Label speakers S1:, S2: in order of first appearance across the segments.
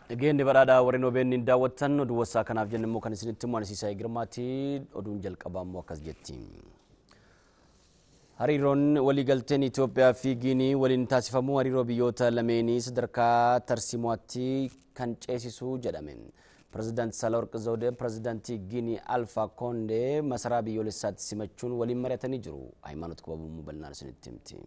S1: Dhageenyi badhaadhaa warreen OBN hin daawwattan oduu wasaa kanaaf jennu immoo kan isinitti himu Anisiisaa Girmaati. Oduun jalqabaa immoo akkas jetti. Hariiroon waliigalteen Itoophiyaa fi Giinii waliin taasifamu hariiroo biyyoota lameenii sadarkaa tarsiimaatti kan ceesisu jedhame. Pirezidaanti Saahlawarq Zawudee pirezidaantii Giinii Alfaa Koondee masaraa biyyoolessaatti simachuun waliin mari'atanii jiru. Hayimaanoot Kibabuu bal'inaan isinitti himti.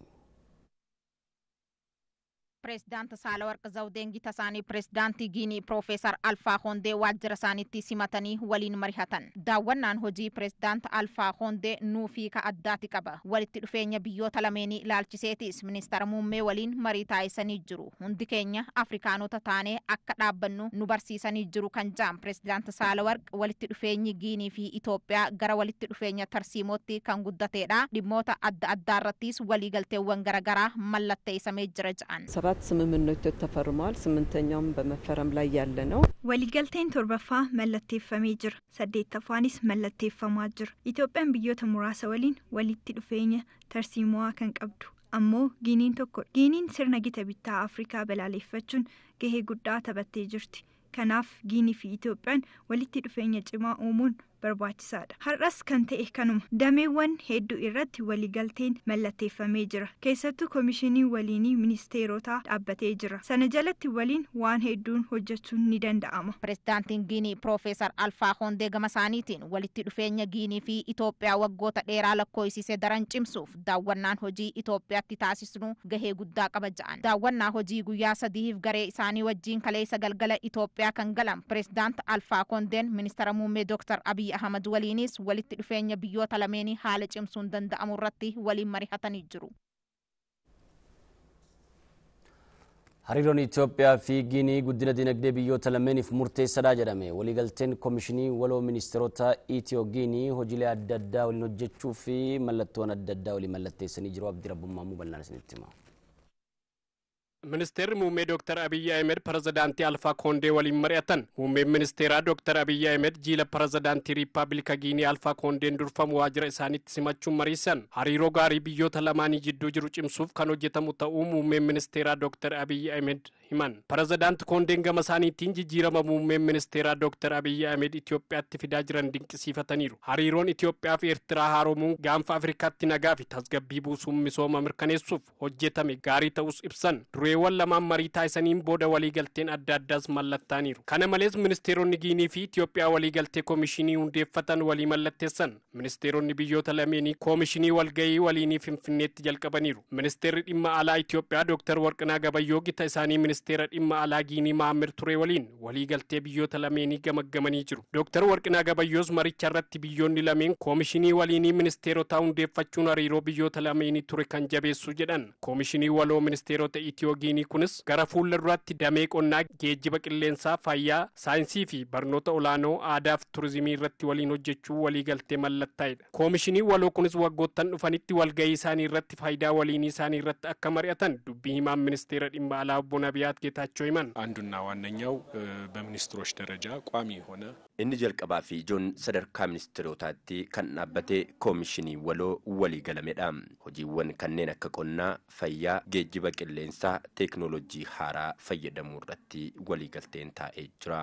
S2: Pireezidaanti Saahlawarq Zawudeen gita isaanii pireezidaantii Giinii Piroofeesar Alfaa Koondee waajjira isaaniitti simatanii waliin mari'atan. Daawwannaan hojii pireezidaanti Alfaa Koondee nuufii ka addaati qaba. Walitti dhufeenya biyyoota lameenii ilaalchiseetis ministeera muummee waliin marii taasisanii jiru. Hundi keenya Afrikaanota taanee akka dhaabbannu nu barsiisanii jiru kan jedhan pireezidaanti Saahlawarq walitti dhufeenyi Giinii fi Itoophiyaa gara walitti dhufeenya tarsiimootti kan guddateedha. Dhimmoota adda addaa irrattis waliigalteewwan garaagaraa mallatteessamee jira jedhan.
S3: 7 ስምምነቶች ተፈርመዋል። 8ኛውም በመፈረም ላይ ያለ ነው።
S4: Waliigalteen 7ffaa mallatteeffamee jira. 8ffaanis mallatteeffamaa jira. Itoophiyaan biyyoota muraasa waliin walitti dhufeenya tarsiimoo kan qabdu ammoo Giiniin tokkodha. Giiniin sirna gita bittaa Afrikaa balaaleffachuun gahee guddaa taphattee jirti. Kanaaf Giinii fi Itoophiyaan walitti dhufeenya cimaa uumuun barbaachisaadha. Har'as kan ta'e kanuma. Dameewwan hedduu irratti waliigalteen mallatteeffamee jira. Keessattuu koomishinii waliinii ministeerotaa dhaabbatee jira. Sana jalatti waliin waan hedduun hojjechuun ni danda'ama.
S2: Pireezidaantiin Giinii Piroofeesar Alfaa Koondee gama isaaniitiin walitti dhufeenya Giinii fi Itoophiyaa waggoota dheeraa lakkoofsise daran cimsuuf daawwannaan hojii Itoophiyaatti taasisnu gahee guddaa qaba jedhan. Daawwannaa hojii guyyaa 3 garee isaanii wajjin kaleessa galgala Itoophiyaa kan galan pireezidaant Alfaa Koondeen ministeera muummee Dr. Abiy Ahmad waliinis walitti dhufeenya biyyoota lameenii haala cimsuun danda'amu irratti waliin mari'atanii jiru.
S1: Hariiroon Itoophiyaa fi Giinii guddina dinagdee biyyoota lameeniif murteessaadha jedhame. Waliigalteen koomishinii waloo ministeerota Itiyoo Giinii hojiilee adda addaa waliin hojjechuu fi mallattoon adda addaa waliin mallatteessanii jiru. Abdii Rabbummaa bal'inaan isinitti hima.
S5: Ministeerri muummee Dr. Abiy Ahmed pirezidaantii Alfaa Koondee waliin mari'atan. Muummeen ministeeraa Dr. Abiy Ahmed jiila pirezidaantii Riippaabilika Giinii Alfaa Koondeen durfamu waajjira isaaniitti simachuun mariisan. Hariiroo gaarii biyyoota lamaanii jidduu jiru cimsuuf kan hojjetamu ta'uu muummeen ministeeraa Dr. Abiy Ahmed himan. Pirezidaanti Koondeen gama isaaniitiin jijjiirama muummeen ministeeraa Dr. Abiy Ahmed Itoophiyaatti fidaa jiran dinqisiifataniiru. Hariiroon Itoophiyaa fi Eertiraa haaromuun gaanfa Afrikaatti nagaa fi tasgabbii buusuun misooma mirkaneessuuf hojjetame gaarii ta'us ibsan. Dureewwan lamaan marii taasisaniin booda waliigalteen adda addaas mallattaaniiru. Kana malees ministeeronni Giinii fi Itoophiyaa waliigaltee koomishinii hundeeffatan walii mallatteessan. Ministeeronni biyyoota lameenii koomishinii walgahii waliinii Finfinneetti jalqabaniiru. Ministeerri dhimma alaa Itoophiyaa Dr. Warqinaa Gabayyoo gita isaanii ministeera dhimma alaa Giinii Maamir Turee waliin waliigaltee biyyoota lameenii gamaggamanii jiru. Dr. Warqinaa Gabayyoos maricha irratti biyyoonni lameen koomishinii waliinii ministeerotaa hundeeffachuun hariiroo biyyoota lameenii ture kan jabeessu jedhan. Koomishinii waloo ministeerota Itiyoo Giinii kunis gara fuula duraatti damee qonnaa, geejjiba qilleensaa, fayyaa, saayinsii fi barnoota olaanoo, aadaa fi turizimii irratti waliin hojjechuu waliigaltee mallattaa'edha. Koomishinii waloo kunis waggoottan dhufanitti walgahii isaanii irratti faayidaa waliinii isaanii irratti akka mari'atan dubbii himaan ministeera dhimma alaa obbo Nabiyaat Geetaachoo himan.
S6: አንዱና ዋነኛው በሚኒስትሮች ደረጃ ቋሚ የሆነ
S7: Inni jalqabaa fi ijoon sadarkaa ministeerotaatti kan dhaabbate koomishinii waloo waliigalamedha. Hojiiwwan kanneen akka qonnaa, fayyaa, geejjiba qilleensaa, teeknooloojii haaraa fayyadamuu irratti waliigalteen taa'ee jira.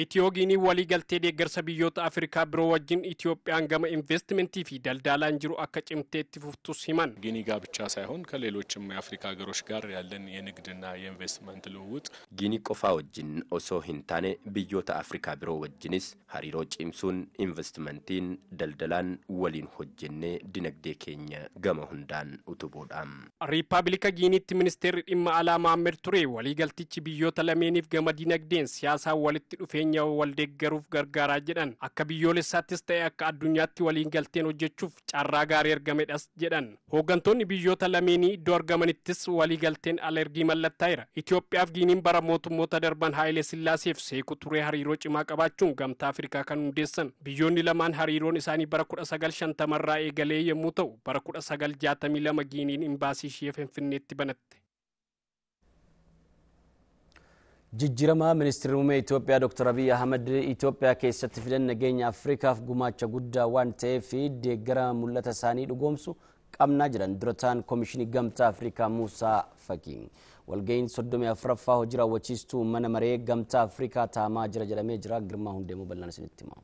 S5: Itiyoo Giinii waliigaltee deeggarsa biyyoota Afrikaa biroo wajjin Itiyoophiyaan gama investimentii fi daldalaan jiru akka cimtee itti fuftus himan.
S6: ጊኒ ጋር ብቻ ሳይሆን ከሌሎችም የአፍሪካ ሀገሮች ጋር ያለን የንግድና የኢንቨስትመንት ልውውጥ
S7: Giinii qofaa wajjin osoo hin taane biyyoota Afrikaa biroo wajjinis hariiroo cimsuun investimentiin daldalaan waliin hojjennee dinagdee keenya gama hundaan utubuudha.
S5: Riippaabilika Giiniitti ministeerri dhimma alaa Maammed Turee waliigaltichi biyyoota lameeniif gama dinagdeen siyaasaan walitti dhufeenya waldeeggaruuf gargaaraa jedhan. Akka biyyoolessaattis ta'e akka addunyaatti waliigalteen hojjechuuf carraa gaarii argamedhas jedhan. Hooggantoonni biyyoota lameenii iddoo argamanittis waliigalteen alergii mallattaa'eera. Itoophiyaaf Giiniin bara mootummoota darban Haayilee Sillaaseef Seeku Turee hariiroo cimaa qabaachuun gamtaa Afrikaa kan hundeessan. Biyyoonni lamaan hariiroon isaanii bara 1950 irraa eegalee yommuu ta'u bara 1962 Giiniin imbaasii ishee Finfinneetti banatte.
S1: Jijjiirama ministeerri muummee Itoophiyaa Dr. Abiy Ahmed Itoophiyaa keessatti fidan nageenya Afrikaaf gumaacha guddaa waan ta'eef deeggara mul'ata isaanii dhugoomsu qabnaa jedhan durataan Koomishinii Gamtaa Afrikaa Muusaa Fakii. Walga'iin 34ffaa hojii raawwachiistuu mana maree Gamtaa Afrikaa taa'amaa jira jedhamee jira. Girmaa Hundeemuu bal'aan isinitti hima.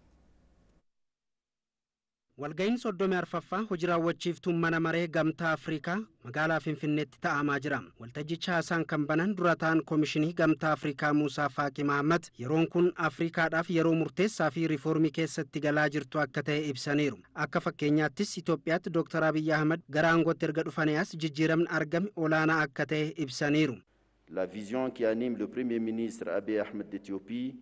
S8: Walga'iin 34ffaa hojii raawwachiiftuu mana maree Gamtaa Afrikaa magaalaa Finfinneetti taa'amaa jira. Waltajjicha haasaan kan banan durataan Koomishinii Gamtaa Afrikaa Muusaa Faaqii Mahammad yeroon kun Afrikaadhaaf yeroo murteessaa fi riifoormii keessatti galaa jirtu akka ta'e ibsaniiru. Akka fakkeenyaattis Itoophiyaatti Dr. Abiyyi Ahmad gara aangootti erga dhufanii as jijjiiramni argame olaanaa akka ta'e ibsaniiru.
S9: La vision qui anime le Premier ministre Abiy Ahmed d'Éthiopie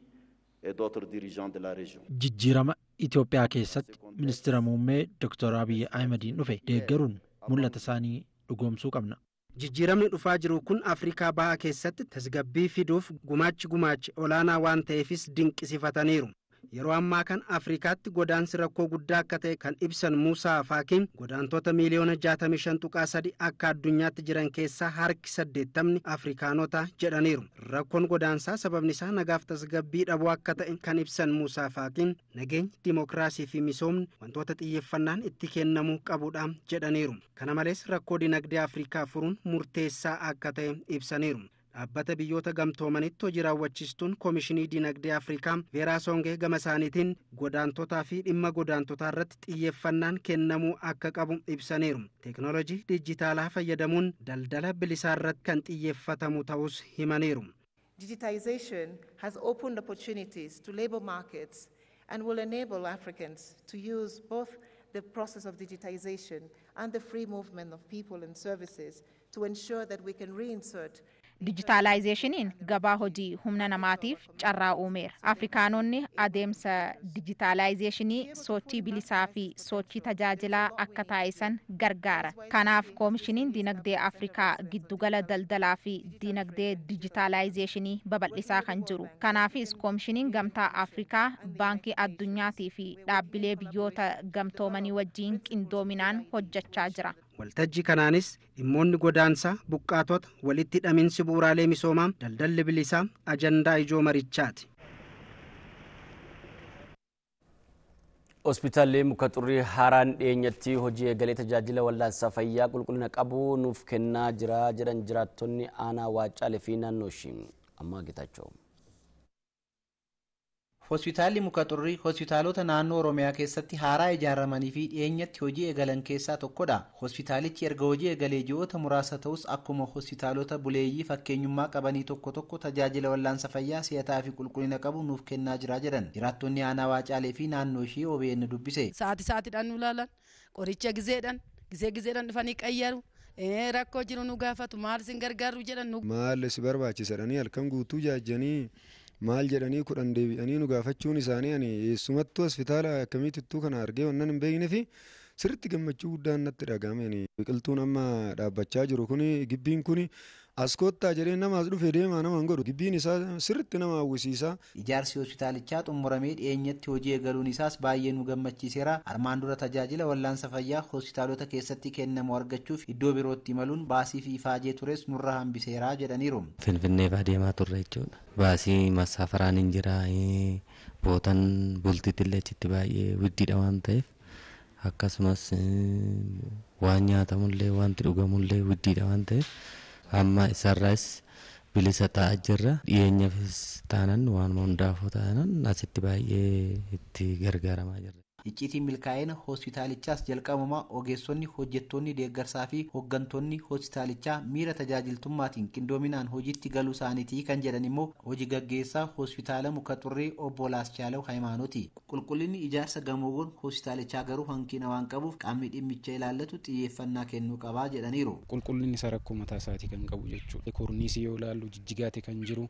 S9: et d'autres dirigeants de la région.
S10: Jijjiirama Itoophiyaa keessatti ministeera muummee Dr. Abiy Ahmediin dhufe deeggaruun mul'ata isaanii dhugoomsuu qabna.
S8: Jijjiiramni dhufaa jiru kun Afrikaa Bahaa keessatti tasgabbii fiduuf gumaachi olaanaa waan ta'eefis dinqisiifataniiru. Yeroo ammaa kan Afrikaatti godaansi rakkoo guddaa akka ta'e kan ibsan Muusaa Faakiin godaantota miiliyoona 65.3 akka addunyaatti jiran keessaa harki 80 Afrikaanota jedhaniiru. Rakkoon godaansaa sababni isaa nagaaf tasgabbii dhabuu akka ta'e kan ibsan Muusaa Faakiin nageenyi, dimookiraasii fi misoomni wantoota xiyyeeffannaan itti kennamuu qabudha jedhaniiru. Kana malees rakkoo dinagdee Afrikaa furuun murteessaa akka ta'e ibsaniiru. Dhaabbata biyyoota gamtoomanitti hojii raawwachiistuun Koomishinii Dinagdee Afrikaa Veeraa Soongee gama isaaniitiin godaantotaa fi dhimma godaantotaa irratti xiyyeeffannaan kennamuu akka qabu ibsaniiru. Teeknooloojii dijitaalaa fayyadamuun daldala bilisaa irratti kan xiyyeeffatamu ta'us himaniiru.
S11: Digitization has opened opportunities to labor markets and will enable Africans to use both the process of digitization and the free movement of people and services to ensure that we can reinsert.
S2: Dijitaalaayizeeshiniin gabaa hojii humna namaatiif carraa uumeera. Afrikaanonni adeemsa dijitaalaayizeeshinii sochii bilisaa fi sochii tajaajilaa akka taasisan gargaara. Kanaaf Koomishiniin Dinagdee Afrikaa giddugala daldalaa fi dinagdee dijitaalaayizeeshinii babal'isaa kan jiru. Kanaafis Koomishiniin Gamtaa Afrikaa Baankii Addunyaatii fi dhaabbilee biyyoota gamtoomanii wajjin qindoominaan hojjechaa jira.
S8: Waltajjii kanaanis dhimmoonni godaansaa, buqqaatota, walitti hidhaminsi bu'uuraalee misoomaa, daldalli bilisaa ajandaa ijoo marichaati.
S1: Hospitaalli Muka Xurrii haaraan dhiyeenyatti hojii eegalee tajaajila wal'aansa fayyaa qulqullina qabu nuuf kennaa jira jedhan jiraattonni aanaa Waacaalee fi naannoo ishii. Ammaa Geetaachoo.
S12: Hospitaalli Muka Xurrii hospitaalota naannoo Oromiyaa keessatti haaraa ijaaramanii fi dhiyeenyatti hojii eegalan keessaa tokkodha. Hospitaalichi erga hojii eegalee ji'oota muraasa ta'us akkuma hospitaalota buleeyyii fakkeenyummaa qabanii tokko tokko tajaajila wal'aansa fayyaa si'ataa fi qulqullina qabu nuuf kennaa jira jedhan. Jiraattonni aanaa Waacaalee fi naannoo ishii OBN dubbise.
S13: Sa'aati sa'aatiidhaan nu ilaalan, qoricha gizeedhaan, gizee gizeedhaan dhufanii qayyaru. Rakkoo jiru nu gaafatu, maal isin gargaaru jedhan nu.
S14: Maal si barbaachisadhanii halkan guutuu jaajjanii maal jedhanii 10 deebi'anii nu gaafachuun isaanii ani eessumattuu hospitaala akkamiitittuu kana argee wannan hin beekne fi sirriitti gammachuu guddaan natti dhagahame. Biqiltuun amma dhaabbachaa jiru kuni gibbiin kuni as koottaa jedhee nama as dhufe deemaa nama hin godhu. Gibbiin isaa sirriitti nama hawwisiisa.
S12: Ijaarsi hospitaalichaa xumuramee dhiyeenyatti hojii eegaluun isaas baay'ee nu gammachiiseera. Armaan dura tajaajila wal'aansa fayyaa hospitaalota keessatti kennamu argachuuf iddoo birootti imaluun baasii fi ifaajee tures nurra hambiseera jedhaniiru.
S15: Finfinnee deemaa turre jechuudha. Baasii masaafaraan hin jira. Bootan bultiitti illee achitti baay'ee widdiidha waan ta'eef akkasumas waan nyaatamullee wanti dhugamullee widdiidha waan ta'eef amma isarraas bilisa ta'aa jirra. Dhiyeenyaafis taanan waan hundaafuu taanan asitti baay'ee itti gargaaramaa jirra.
S12: Icciitiin milkaa'ina hospitaalichaas jalqabumaa ogeessonni, hojjettoonni deeggarsaa fi hooggantoonni hospitaalichaa miira tajaajiltummaatiin qindoominaan hojiitti galuu isaaniitii kan jedhan immoo hojii gaggeessaa hospitaala Muka Xurrii obbo Laaschaalew Hayimaanooti. Qulqullinni ijaarsa gamoowwan hospitaalichaa garuu hanqina waan qabuuf qaamni dhimmicha ilaallatu xiyyeeffannaa kennuu qabaa jedhaniiru.
S16: Qulqullinni isaa rakkoo mataa isaatii kan qabu jechuudha. Korniisii yoo ilaallu jijjigaate kan jiru.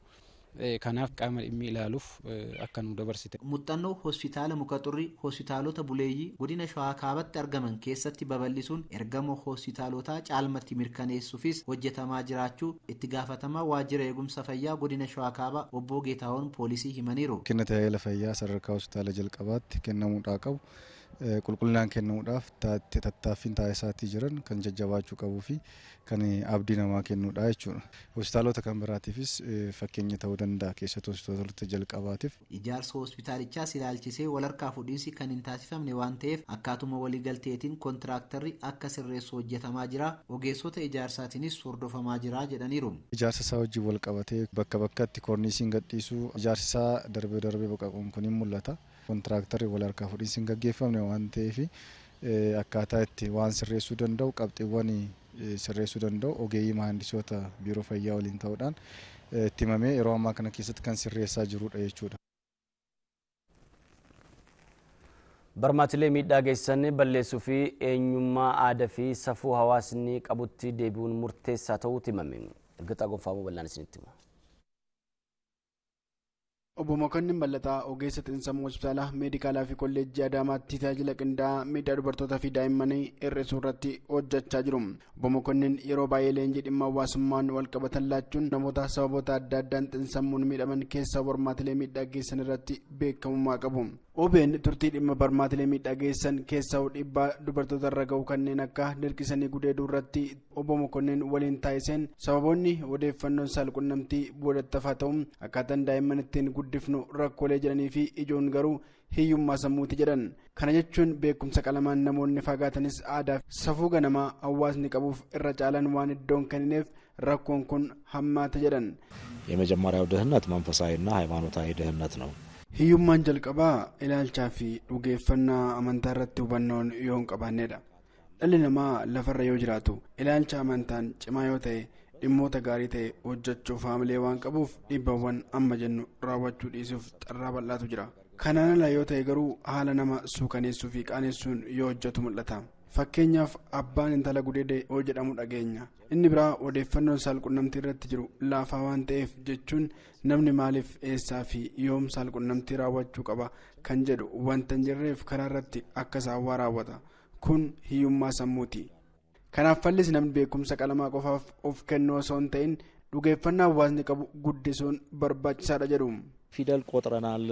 S16: Kanaaf qaama dhimmi ilaaluuf akka nu dabarsite.
S12: Muuxannoo hospitaala Muka Xurrii hospitaalota buleeyyii godina Shawaa Kaabatti argaman keessatti babal'isuun ergama hospitaalotaa caalmatti mirkaneessuufis hojjetamaa jiraachuu itti gaafatamaa waajjira eegumsa fayyaa godina Shawaa Kaabaa obbo Geetaahuun poolisii himaniiru.
S17: Kenna tajaajila fayyaa sadarkaa hospitaala jalqabaatti kennamuudhaa qabu qulqullinaan kennuudhaaf tattaaffiin taasisaatii jiran kan jajjabaachuu qabuu fi kan abdii namaa kennuudha jechuudha. Hospitaalota kan biraatiifis fakkeenya ta'uu danda'a keessattuu hospitaalota jalqabaatiif.
S12: Ijaarsa hospitaalichaas ilaalchisee walharkaa fuudhinsi kan hin taasifamne waan ta'eef akkaatuma waliigalteetiin kontiraaktarri akka sirreessu hojjetamaa jira. Ogeessota ijaarsaatiinis hordofamaa jira jedhaniiru.
S17: Ijaarsa isaa wajjin wal qabatee bakka bakkatti koorniisiin gadhiisuu ijaarsi isaa darbee darbee boqoquun kun hin mul'ata. Kontiraaktarri wal harkaa fuudhinsi hin gaggeeffamne waan ta'eef akkaataa itti waan sirreessuu danda'u qabxiiwwan sirreessuu danda'u ogeeyyii mahandisoota biiroo fayyaa waliin ta'uudhaan itti himamee yeroo ammaa kana keessatti kan sirreessaa jirudha jechuudha.
S1: Barmaatilee miidhaa geessisan balleessuu fi eenyummaa aadaa fi safuu hawaasni qabutti deebi'uun murteessaa ta'uutu himame. Ergataa Gonfaamuu bal'aan isinitti hima.
S18: Obbo Mokonnin Ballataa ogeessa xiinsammuu hospitaala meedikaalaa fi kolleejjii Adaamaatti tajaajila qindaa'aa miidhaa dubartootaa fi daa'immanii hir'isuu irratti hojjechaa jiru. Obbo Mokonnin yeroo baay'ee leenjii dhimma hawaasummaan wal qabatan laachuun namoota sababoota adda addaan xiinsammuun miidhaman keessaa barmaatilee miidhaa geessan irratti beekamummaa qabu. OBN turtii dhimma barmaatilee miidhaa geessan keessaa dhiibbaa dubartoota irra gahu kanneen akka dirqisanii gudeeduu irratti Obbo Mokonnin waliin taasiseen sababoonni odeeffannoon saalqunnamtii boodattafaa ta'u akkaataan daa'imman ittiin guddifnu rakkoolee jiranii fi ijoon garuu hiyyummaa sammuuti jedhan. Kana jechuun beekumsa qalamaan namoonni fagaatanis aadaa fi safuu ganamaa hawaasni qabuuf irra caalan waan iddoon kennineef rakkoon kun hammaata jedhan.
S19: የመጀመሪያው ድህነት መንፈሳዊና ሃይማኖታዊ ድህነት ነው።
S18: Hiyyummaan jalqabaa ilaalchaa fi dhugeeffannaa amantaa irratti hubannoon yoo hin qabaannedha. Dhalli namaa lafarra yoo jiraatu ilaalcha amantaan cimaa yoo ta'e dhimmoota gaarii ta'e hojjechuuf haamilee waan qabuuf dhiibbawwan amma jennu raawwachuu dhiisuuf carraa bal'aatu jira. Kanaan ala yoo ta'e garuu haala nama suukaneessuu fi qaanessuun yoo hojjetu mul'ata. Fakkeenyaaf abbaan intala gudeede yoo jedhamu dhageenya. Inni biraa odeeffannoon saalqunnamtii irratti jiru laafaa waan ta'eef jechuun namni maaliif eessaa fi yoom saalqunnamtii raawwachuu qaba kan jedhu wanta hin jirreef karaa irratti akka saawwaa raawwata. Kun hiyyummaa sammuuti. Kanaaf fallis namni beekumsa qalamaa qofaaf of kennuu osoo hin ta'in dhugeeffannaa hawaasni qabu guddisuun barbaachisaadha jedhu.
S19: ፊደል ቆጥረናል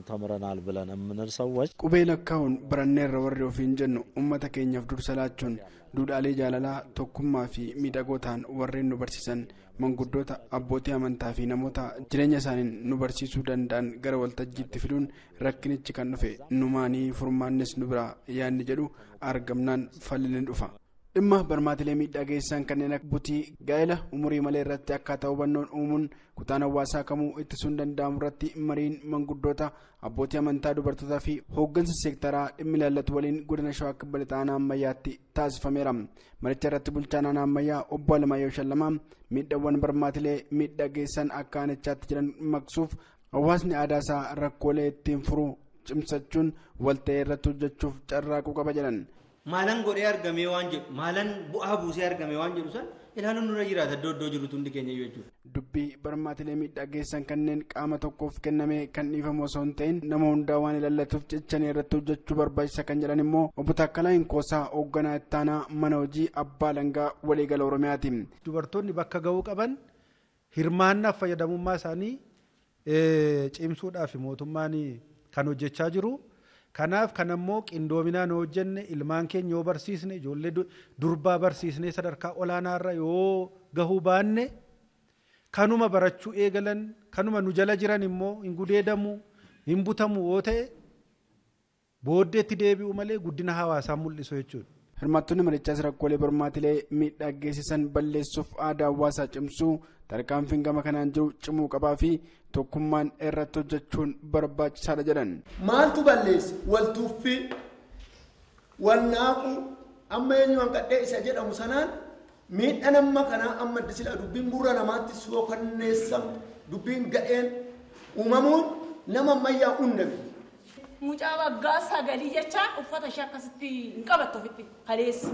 S19: ተምረናል ብለን የምንል ሰዎች
S18: Qubee lakkaa'uun baranneerra warri ofiin jennu uummata keenyaaf dursa laachuun duudhaalee jaalalaa tokkummaa fi miidhagoo ta'an warreen nu barsiisan manguddoota abbootii amantaa fi namoota jireenya isaaniin nu barsiisuu danda'an gara waltajjiitti fiduun rakkinichi kan dhufe numaanii furmaannis nu biraa yaadni jedhu argamnaan falli ni dhufa. Dhimma barmaatilee miidhaa geessisan kanneen akka butii gaa'ela umurii malee irratti akkaataa hubannoon uumuun kutaan hawaasaa kamuu ittisuun danda'amu irratti mariin manguddoota abbootii amantaa dubartootaa fi hooggansa seektaraa dhimmi ilaallatu waliin godina Shawaa Kibba Lixaa Aanaa Ammayyaatti taasifameera. Maricha irratti bulchaan Aanaa Ammayyaa Obbo Alamaayyoo Shallamaa miidhaawwan barmaatilee miidhaa geessisan akka aanichaatti jiran maqsuuf hawaasni aadaa isaa rakkoolee ittiin furu cimsachuun walta'ee irratti hojjechuuf carraaquu qaba jedhan.
S20: Maalan godhee argamee waan jedhu maalan bu'aa buusee argamee waan jedhu san ilaaluun nurra jiraata iddoo iddoo jirutu hundi keenya jechuudha.
S18: Dubbii barmaatilee miidhaa geessan kanneen qaama tokkoof kenname kan dhiifamu osoo hin ta'in nama hundaa waan ilaallatuuf cichanii irratti hojjechuu barbaachisa kan jedhan immoo Obbo Taakkalaa Inkoosaa hoogganaa ittaanaa mana hojii abbaa alangaa waliigala Oromiyaati.
S21: Dubartoonni bakka ga'uu qaban hirmaannaaf fayyadamummaa isaanii cimsuudhaaf mootummaan kan hojjechaa jiru. Kanaaf kan ammoo qindoominaan yoo hojjenne ilmaan keenya yoo barsiisne ijoollee durbaa barsiisne sadarkaa olaanaarra yoo gahuu baanne kanuma barachuu eegalan kanuma nu jala jiran immoo hin gudeedamu hin butamu yoo ta'e booddeetti deebi'u malee guddina hawaasaa mul'isu jechuudha.
S18: Hirmaattonni marichaas rakkoolee barmaatilee miidhaa geessisan balleessuuf aadaa hawaasaa cimsuu tarkaanfiin gama kanaan jiru cimuu qabaa fi tokkummaan irratti hojjechuun barbaachisaadha jedhan.
S22: Maaltu balleessa? Wal tuffii, wal naaquu, amma eenyu hanqadhee isa jedhamu sanaan miidhaan amma kanaa amma sila dubbiin gurra namaatti sookanneessamu dubbiin gadheen uumamuun nama ammayyaa hunda miti.
S23: Mucaa waggaa 9 jechaan uffata ishee akkasitti hin qabattu ofitti kaleessi.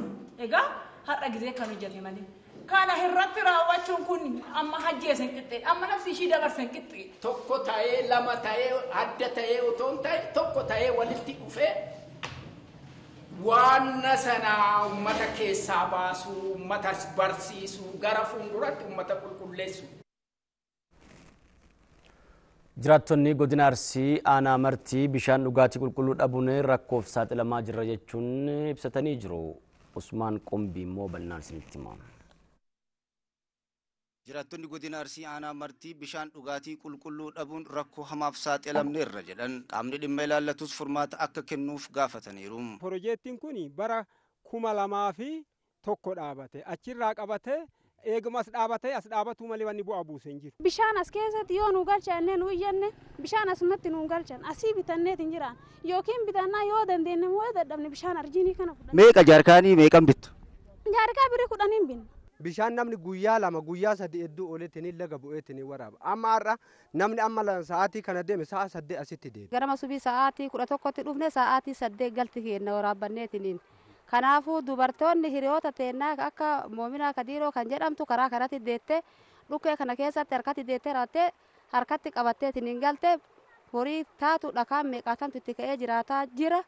S23: Egaa har'a gizee kan hojjete malee. Kana irratti raawwachuun kun amma hajjeessa hin qixxee amma nafsi ishii dabarsa hin qixxee.
S24: Tokko ta'ee lama ta'ee adda ta'ee otoo hin ta'e tokko ta'ee walitti dhufee waan sana uummata keessaa baasuu uummata barsiisuu gara fuulduratti uummata qulqulleessu.
S1: Jiraattonni godina Arsii aanaa Martii bishaan dhugaatii qulqulluu dhabuun rakkoof saaxilamaa jirra jechuun ibsatanii jiru. Usmaan Qombii immoo bal'inaan isinitti hima.
S3: Jiraattonni godina Arsii aanaa Martii bishaan dhugaatii qulqulluu dhabuun rakkoo hamaaf saaxilamneerra jedhan qaamni dhimma ilaallatus furmaata akka kennuuf gaafataniiru.
S4: Piroojeektiin kun bara 2001 dhaabate achirraa qabate eeguma as dhaabatee as dhaabatuu malee wanni bu'aa buuse hin jiru.
S6: Bishaan as keessatti yoo nu galchan innee nu iyyanne bishaan asumatti nu galchan asii bitanneet hin jiraan yookiin bitannaa yoo dandeenye moo dadhabne bishaan arjiinii kana fudhanne.
S7: Meeqa jaarkaanii meeqan bittu?
S6: Jaarkaa birrii 10 binna.
S25: Bishaan namni guyyaa 2 guyyaa 3 hedduu ooleetiin laga bu'eetiin waraaba. Amma har'a namni amma sa'aatii kana deeme sa'a 8 asitti deeme.
S26: Garama subii sa'aatii 11tti dhufne sa'aatii 8 galti kenna waraabbanneetiin. Kanaafuu dubartoonni hiriyoota teennaa akka Moominaa Kadiiroo kan jedhamtu karaa kanatti deettee dhukkee kana keessatti harkatti deettee raattee harkatti qabatteetiin hin galte horii taatu dhakaan meeqaatamtu itti ka'ee jiraataa jira.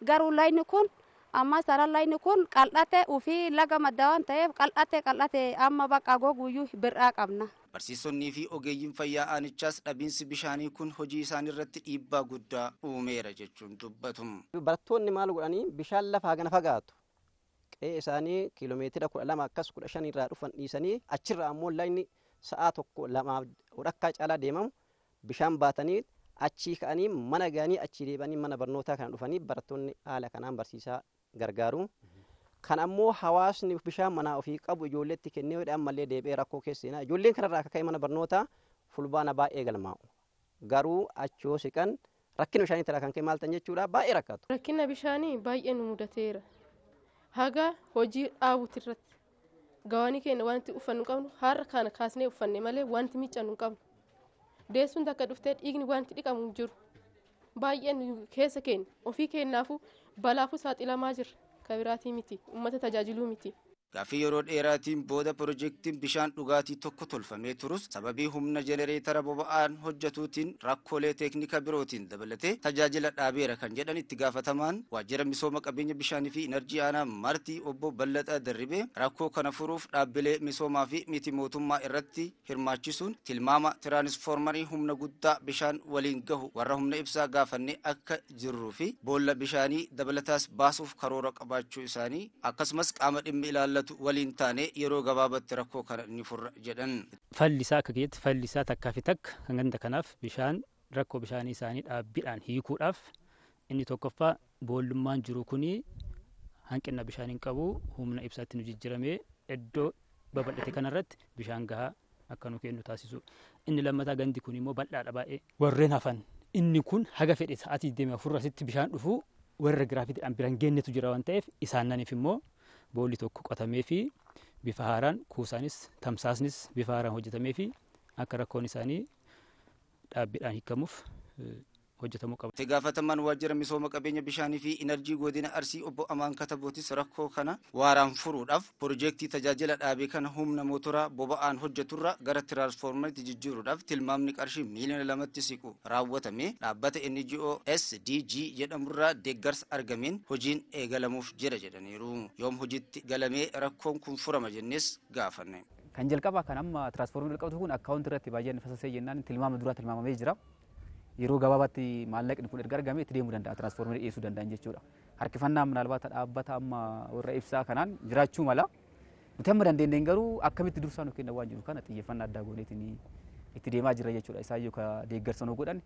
S26: Garuu layni kun ammas taanaan layni kun qal'ate ofii laga madda waan ta'eef qal'ate amma bakka goguyyuu bir'aa qabna.
S3: Barsiisonnii fi ogeeyyiin fayyaa aanichaas dhabiinsi bishaanii kun hojii isaanii irratti dhiibbaa guddaa uumeera jechuun dubbatu.
S27: Barattoonni maal godhanii bishaan lafaa gana fagaatu. Qe'ee isaanii kiiloomeetira 12 akkas 15 irraa dhufan dhiisanii achirraa ammoo layni sa'a 1 2 walakkaa caalaa deemamu bishaan baatanii achii ka'anii mana ga'anii achii deebi'anii mana barnootaa kana dhufanii barattoonni haala kanaan barsiisaa gargaaru. Kan ammoo hawaasni bishaan manaa ofii qabu ijoolleetti kennee yoo ammallee deebi'ee rakkoo keessa seenaa. Ijoolleen kanarraa akka ka'e mana barnootaa fulbaana baay'ee galmaa'u. Garuu achi yoo siqan rakkina bishaanii irraa kan ka'e maal ta'an jechuudha baay'ee rakkatu.
S28: Rakkina bishaanii baay'ee nu mudateera. Haga hojii dhaabuuti irratti gawaanii keenya wanti uffannu qabnu har'a kana kaasnee uffanne malee wanti miiccannu hin qabnu. Deessuun takka dhuftee dhiigni wanti dhiqamu hin jiru. Baay'een keessa keenya ofii keenyaafuu balaafuu saaxilamaa jirra. Kabiraatii miti uummata tajaajiluu miti.
S3: Gaaffii yeroo dheeraatiin booda piroojeektiin bishaan dhugaatii tokko tolfamee turus sababii humna jenereetara boba'aan hojjetuutiin rakkoolee teeknika birootiin dabalatee tajaajila dhaabeera kan jedhan itti gaafatamaan waajjira misooma qabeenya bishaanii fi enerjii aanaa Martii obbo Ballaxaa Darribee rakkoo kana furuuf dhaabbilee misoomaa fi miti mootummaa irratti hirmaachisuun tilmaama tiraanisfoormarii humna guddaa bishaan waliin gahu warra humna ibsaa gaafannee akka jirruu fi boolla bishaanii dabalataas baasuuf karoora qabaachuu isaanii akkasumas qaama dhimmi ilaallatu waliin taane yeroo gabaabatti rakkoo kana ni furra jedhan.
S29: Fallisaa akka keessatti fallisaa takkaa fi takka kan ganda kanaaf bishaan rakkoo bishaanii isaanii dhaabbiidhaan hiikuudhaaf inni tokkoffaa boollummaan jiru kuni hanqina bishaan hin qabu humna ibsaatti nu jijjiiramee iddoo babal'ate kanarratti bishaan gahaa akka nu kennu taasisu. Inni lammataa gandi kun immoo bal'aadha baay'ee warreen hafan inni kun haga fedhe sa'aatii 24 asitti bishaan dhufu warra giraafitiidhaan biraan geenyetu jira waan ta'eef isaananiif immoo boolli tokko qotamee fi bifa haaraan kuusaanis tamsaasnis bifa haaraan hojjetamee fi akka rakkoon isaanii dhaabbiidhaan hiikamuuf hojjetamuu qaba.
S3: Itti gaafatamaan waajjira misooma qabeenya bishaanii fi enerjii godina Arsii obbo Amaan Katabootis rakkoo kana waaraan furuudhaaf piroojeektii tajaajila dhaabee kana humna mootoraa boba'aan hojjeturra gara tiraansfoormariitti jijjiiruudhaaf tilmaamni qarshii miiliyoona 2tti siqu raawwatame dhaabbata NGO SDG jedhamurraa deeggarsa argameen hojiin eegalamuuf jira jedhaniiru. Yoom hojiitti galamee rakkoon kun furama jennes gaafanne.
S30: Kan jalqabaa kan amma tiraansfoormarii qabatu kun akkaawuntii irratti baay'een fasasee jennaan tilmaama duraa tilmaamamee jira. Yeroo gabaabaatti maallaqni kun erga argame itti deemuu danda'a tiraansfoormerii dhiyeessuu danda'an jechuudha. Harkifannaan minaalbaata dhaabbata amma warra ibsaa kanaan jiraachuu mala. Nuti amma dandeenyeen garuu akkamitti dursaa nu kenna waan jiru kana xiyyeeffannaa addaa gooneetiin itti deemaa jirra jechuudha. Isaayyuu ka deeggarsa nu godhan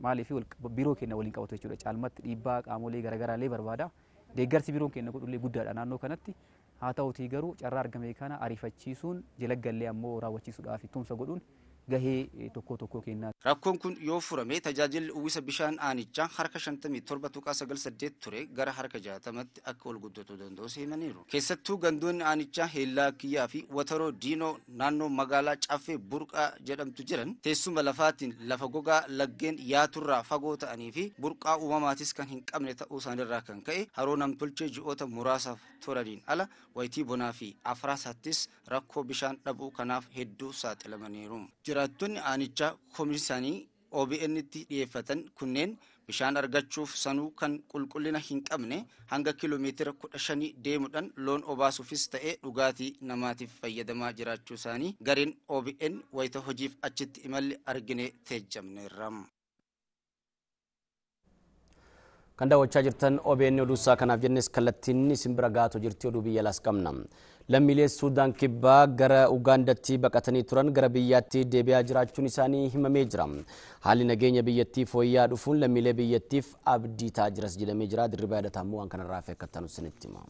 S30: maaliif biiroo keenya waliin qabatu jechuudha. Caalmatti dhiibbaa qaamolee garaagaraallee barbaada. Deeggarsi biiroon keenya godhullee guddaadha naannoo kanatti. Haa ta'utii garuu carraa argame kana ariifachiisuun jalaggallee ammoo raawwachiisuudhaaf tumsa godhuun gahee tokko tokko kennaa.
S3: Rakkoon kun yoo furame tajaajilli uwwisa bishaan aanichaa harka 57.98 ture gara harka 60tti akka ol guddatu danda'u himaniiru. Keessattuu gandoonni aanichaa Heellaa Kiyyaa fi Wataroo Diinoo naannoo magaalaa Caffee Burqaa jedhamtu jiran teessuma lafaatiin lafa gogaa laggeen yaaturraa fagoo ta'anii fi burqaa uumamaatis kan hin qabne ta'uu isaaniirraa kan ka'e haroo namtolchee ji'oota muraasaaf turaniin ala wayitii bonaa fi afraasaattis rakkoo bishaan dhabuu kanaaf hedduu saaxilamaniiru. Jiraattonni aanichaa komisanii OBN tti dhiyeeffatan kunneen Bishaan argachuuf sanuu kan qulqullina hin qabne hanga kiiloomeetira 15 deemuudhaan loon obaasuufis ta'ee dhugaatii namaatiif fayyadamaa jiraachuu isaanii gareen OBN wayita hojiif achitti imalli argine teejjamneerra.
S1: Kan daawwachaa jirtan OBN oduu isaa kanaaf jennes kallattiin isin bira gaatoo jirti oduu biyya alaas qabna. Lammiilee Suudaan Kibbaa gara Ugaandatti baqatanii turan gara biyyaatti deebi'aa jiraachuun isaanii himamee jira. Haalli nageenya biyyattii fooyya'aa dhufuun lammiilee biyyattiif abdii ta'aa jiras jedhamee jira. Dirribaa yaadataa immoo waan kanarraa fi akka isinitti hima.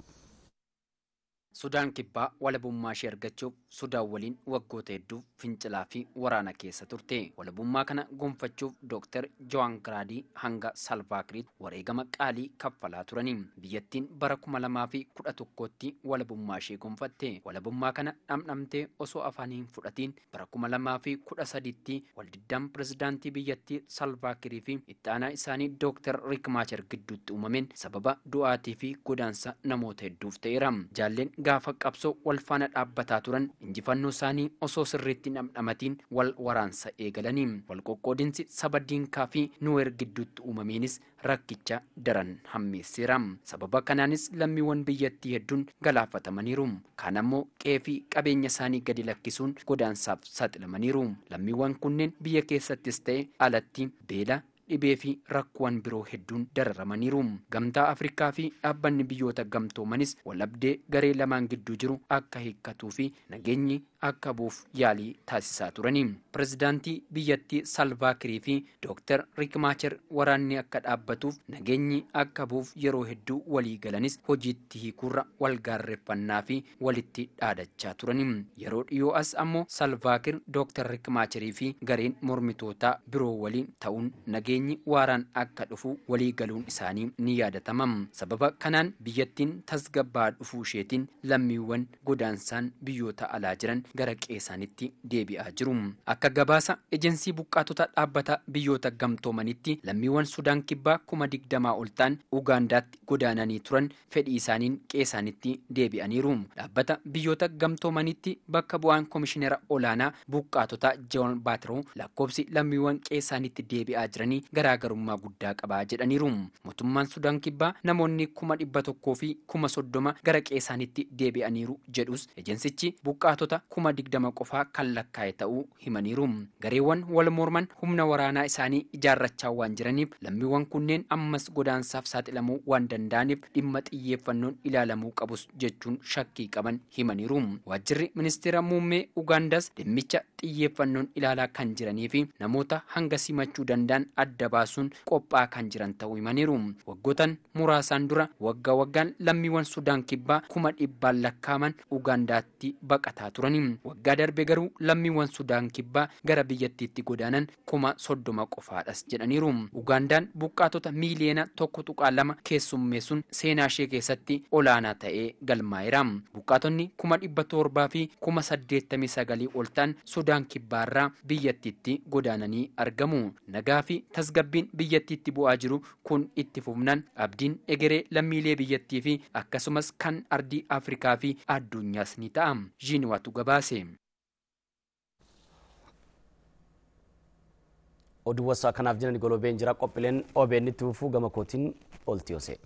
S2: Sudaan Kibbaa walabummaa ishee argachuuf Sudaan waliin waggoota hedduuf fincilaa fi waraana keessa turte. Walabummaa kana gonfachuuf Dr. Joan Giraadii hanga Salvaakiriitti wareegama qaalii kaffalaa turani. Biyyattiin bara 2011tti walabummaa ishee gonfatte. Walabummaa kana dhamdhamtee osoo afaan hin fudhatiin bara 2013tti waldiddaan pirezidaantii biyyattii Salvaakirii fi itti aanaa isaanii Dr. Riik Maachar gidduutti uumameen sababa du'aatii fi godaansa namoota hedduuf ta'eera. Jaalleen gaafa qabsoo wal faana dhaabbataa turan injifannoo isaanii osoo sirriitti dhamdhamatiin wal waraansa eegalanii wal qoqqoodinsi saba Diinkaa fi Nuweer gidduutti uumameenis rakkicha daran hammeesseera. Sababa kanaanis lammiiwwan biyyattii hedduun galaafatamaniiru. Kaan ammoo qe'ee fi qabeenya isaanii gadi lakkisuun godaansaaf saaxilamaniiru. Lammiiwwan kunneen biyya keessattis ta'e alatti beela, dhibee fi rakkoowwan biroo hedduun dararamaniiru. Gamtaa Afrikaa fi dhaabbanni biyyoota gamtoomanis walabdee garee lamaan gidduu jiru akka hiikkatuu fi nageenyi akka bu'uuf yaalii taasisaa turani. Pirezidaantii biyyattii Salvaakirii fi Dr. Riik Maachar waraanni akka dhaabbatuuf nageenyi akka bu'uuf yeroo hedduu walii galanis hojiitti hiikuurra wal gaarreeffannaa fi walitti dhaadachaa turani. Yeroo dhiyoo as ammoo Salvaakir, Dr. Riik Maacharii fi gareen mormitootaa biroo waliin ta'uun nageenyi waaraan akka dhufu walii galuun isaanii ni yaadatama. Sababa kanaan biyyattiin tasgabbaa dhufuu isheetiin lammiiwwan godaansaan biyyoota alaa jiran gara qe'eesaanitti deebi'aa jiru. Akka gabaasa ejensii buqqaatota dhaabbata biyyoota gamtoomanitti lammiiwwan Sudaan Kibbaa 20,000 ol ta'an Ugaandaatti godaananii turan fedhii isaaniin qe'eesaanitti deebi'aniiru. Dhaabbata biyyoota gamtoomanitti bakka bu'aan komishinera olaanaa buqqaatota Joon Baatiroo lakkoobsi lammiiwwan qe'eesaanitti deebi'aa jiranii garaagarummaa guddaa qabaa jedhaniiru. Mootummaan Sudaan Kibbaa namoonni 130,000 gara qe'eesaanitti deebi'aniiru jedhus ejensichi buqqaatota 20,000 qofaa kan lakkaa'e ta'uu himaniiru. Gareewwan wal morman humna waraanaa isaanii ijaarrachaa waan jiraniif lammiiwwan kunneen ammas godaansaaf saaxilamuu waan danda'aniif dhimma xiyyeeffannoon ilaalamuu qabus jechuun shakkii qaban himaniiru. Waajjirri ministeera muummee Ugaandaas dhimmicha xiyyeeffannoon ilaalaa kan jiranii fi namoota hanga simachuu danda'an adda baasuun qophaa kan jiran ta'uu himaniiru. Waggootan muraasaan dura waggaa waggaan lammiiwwan Sudaan Kibbaa 100,000 lakkaa'aman Ugaandaatti baqataa turani. Waggaa darbe garuu lammiiwwan Sudaan Kibbaa gara biyyattiitti godaanan 30,000 qofaadhas jedhaniiru. Ugaandaan buqqaatota miiliyoona 1.2 keessummeessuun seenaa ishee keessatti olaanaa ta'ee galmaa'eera. Buqqaatonni 789,000 ol ta'an Sudaan Kibbaarraa biyyattiitti godaananii argamu. Nagaa fi tasgabbiin biyyattiitti bu'aa jiru kun itti fufnaan abdiin egeree lammiilee biyyattii fi akkasumas kan ardii Afrikaa fi addunyaas ni ta'a. Jiinwaatu gabaase.
S1: Oduu wasaa kanaaf jiran golobeen jira qophiileen OBN itti fufuu gama kootiin olti yoose.